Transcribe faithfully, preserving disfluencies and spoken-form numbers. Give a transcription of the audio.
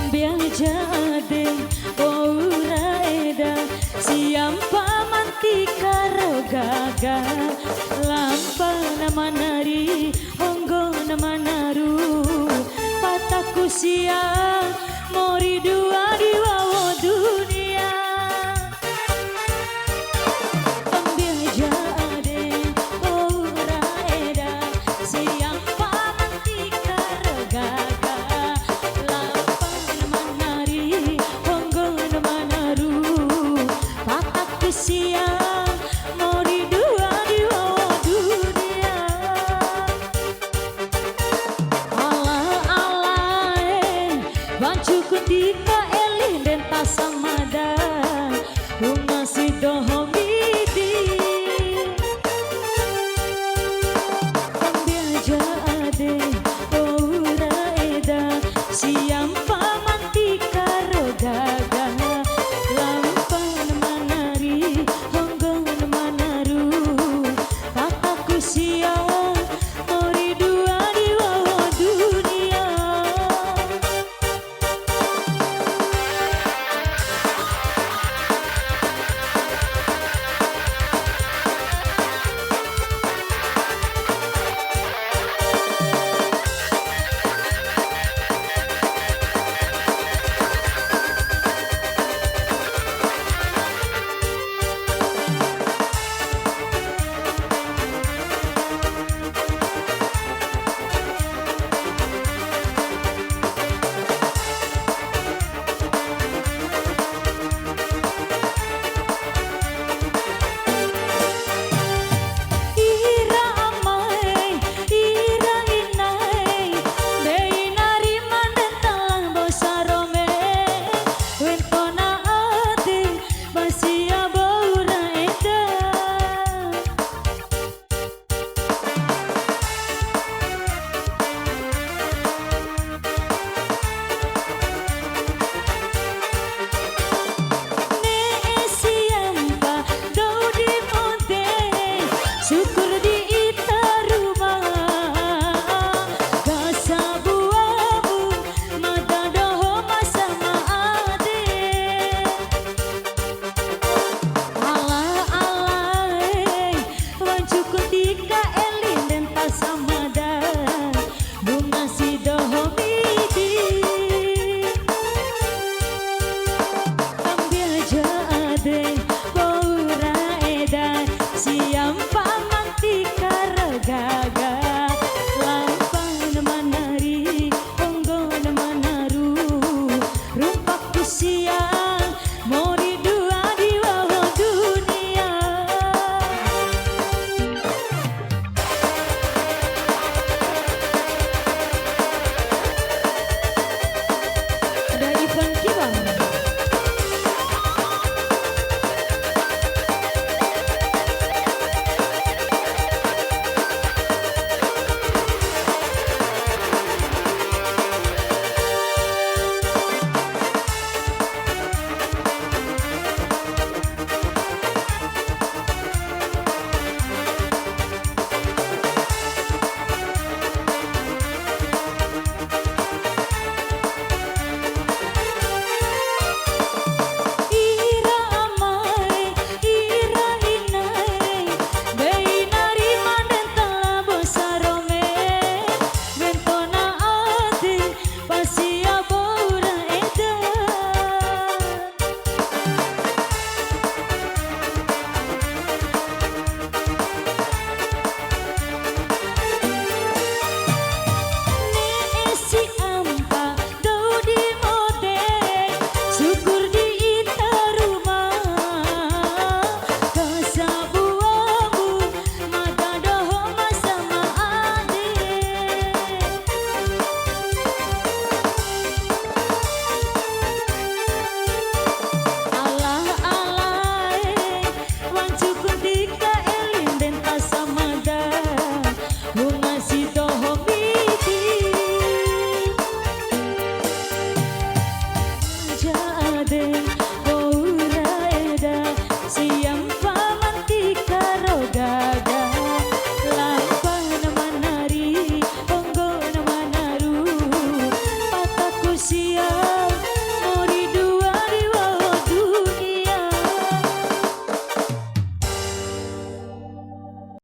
Mbea ja ade wa'ura eda, sia mpa mantika ro gaga, lampa na ma nari, honggo na ma naru, pataku sia mori dua di wawo dunia. Mbea ja ade wa'ura eda, sia mpa mantika ro gaga, lampa na ma nari, honggo na ma naru, pataku sia mori dua di wawo dunia. Ala, ala, e, wancuku ndika eli ndenta samada.